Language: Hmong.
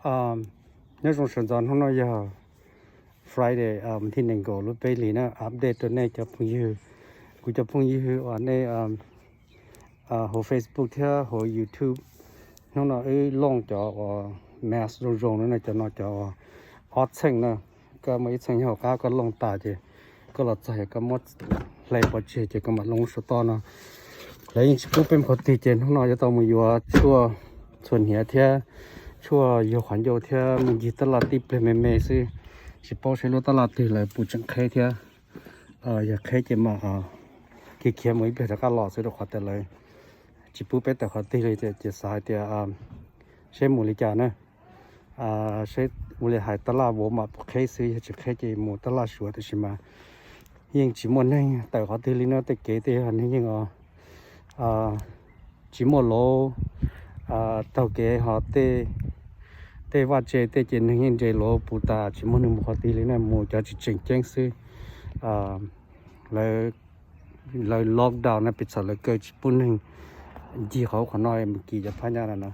Nyob zoo sawv ntxov, hnub no yog Friday, thib nees nkaum lub peb hlis na, update rau nej cov phooj ywg, kuv cov phooj ywg uas nej hauv Facebook thiab hauv YouTube. Hnub no wb looj cov uas mask zoo zoo no, cov no cov ob txheej na, koj muaj ib txheej nyob hauv qab koj looj tas ces koj los txog yog koj muab hle pov tseg ces koj mam looj lub suab toj no. Lawv yeej tsis pub peb mus qhov twg ces hnub no yuav tau mus yuav tshuaj txhuam hniav thiab tshuaj yug qhov ncauj thiab mus ncig tab laj tib pliag me me xwb. Tsis paub seb lub tab laj twg lawv puas tseem qheb thiab. Yog qheb ces mam khiav khiav mus ib pliag rov qab los xwb rau qhov tias lawv tsis pub peb tawm qhov twg li ces xav hais tias seb mus li cas na. Seb ua li hais tab laj vauv mam puas qheb xwb, yog tsis qheb ces mus tab laj suav, tiam sis mas yeej tsis muaj neeg tawm qhov twg li no, tej kev tej neeg yeej tsis muaj lov taug kev ho tej vaj tse tej ces neeg yeej nres lov puv tas tsis muaj neeg mus qhov twg li na, mus cov tsis tseem ceeb xwb. Lawv lockdown no piv txhawm lawv kaw tsis pub neeg ncig qhov qhov no mus kis cov phab nyab no na.